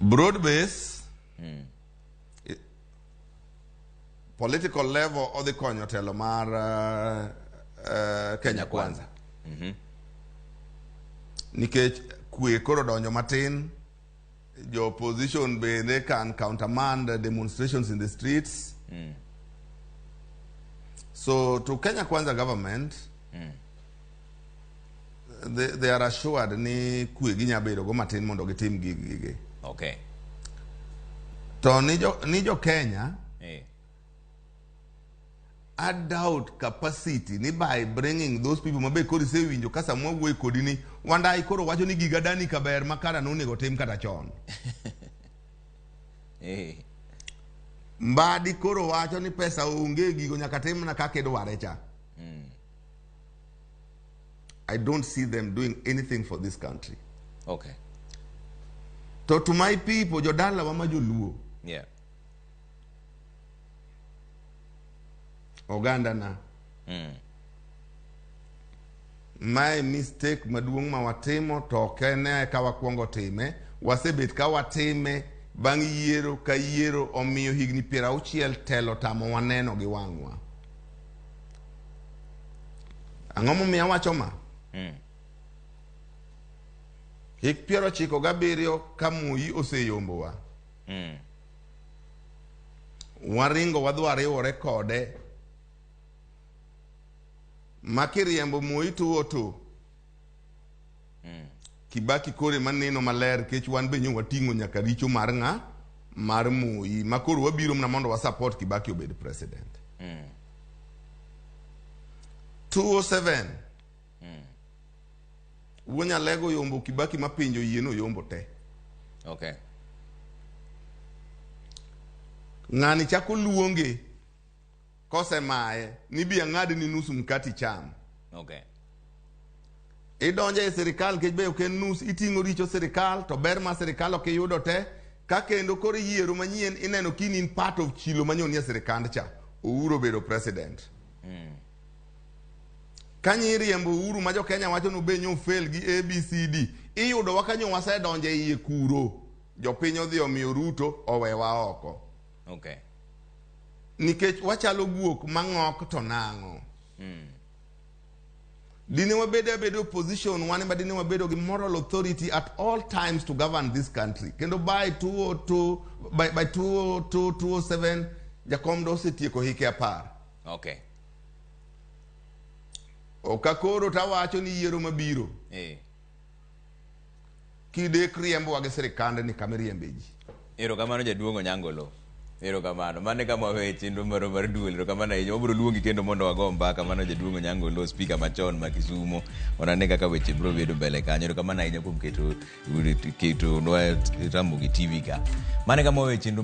Broad base political level odhi konyo telo mar Kenya Kwanza. Nikech kwe koro donjo matin, jo opposition bende can countermand demonstrations in the streets. So to Kenya Kwanza government, they are assured ni kwe ginya bedo go matin mondo gitim gigi. To ni jo Kenya, I doubt capacity ni by bringing those people mabe koro isewinjo ka sama wawuoyo kodi ni Wandai koro wacho ni giga dani kaber ma kara nonego tim kata chon. Mbadi koro wacho ni pesa onge, gigo nyaka tim mana kaka idware cha. I don't see them doing anything for this country. To my people, jodalawa ma joluo, oganda na. Mae mistake maduong' ma watimo, to ok en eka wakwongo time. Wasebet ka watime bang' yiero ka yiero, omiyo higni 60 telo tamo waneno gi wang'wa. Ang'o momiyo awacho ma? Hik 97 ka Moi oseyombowa. Waringo wadhi wariwore kode. Ma kiriembo Moi tuo to. Kibaki kore maneno maler kech wan be nyo wating'o nyaka richo mar ng'a? Mar Moi. Ma koro wabiro mana mondo wa support Kibaki obed president. 207. Wuo Nyalego yombo Kibaki ma pinje oyie noyombo te. Ng'ani chako luonge kosemaye ni bi ang'adni nusu mkati cham. Idonjo e sirikal nikech be ok en nus, iting'o richo sirikal to ber mar sirikal ok iyudo te. Ka kendo koro yiero manyien ineno kini in part of chilo manyo nie sirikand cha. Uhuru obedo president. Kanyo iriembo Uhuru ma jo Kenya wacho ni be nyo fail gi ABCD. Iyudo wa kanyo wasedonjo e iye kuro. Jopiny odhi omiyo Ruto owewa oko. Nikech wachalo guok mang'ok to nang'o. Dine wabedo abedo opposition, wan ema dine wabedo gi moral authority at all times to govern this country. Kendo by 202, by 202, 207, Jakom do osetieko hike 10. Ok koro tawacho ni yiero mabiro. Kidek riembowa gi sirikande ni kama iriembe ji. Erokamano jaduong' Onyango Lo. Erokamano. Mano e kama waweyo chenro marwa mar duol. Erokamano ahinya. Wabiro luongi kendo mondo wago mbaka. Mano jaduong' Onyango Lo, speaker machon ma Kisumo. Wanane kaka weche biro bedo mbele kanyo. Erokamano ahinya kuom keto nwa Ramogi TV ka. Mano e kama waweyo chenro.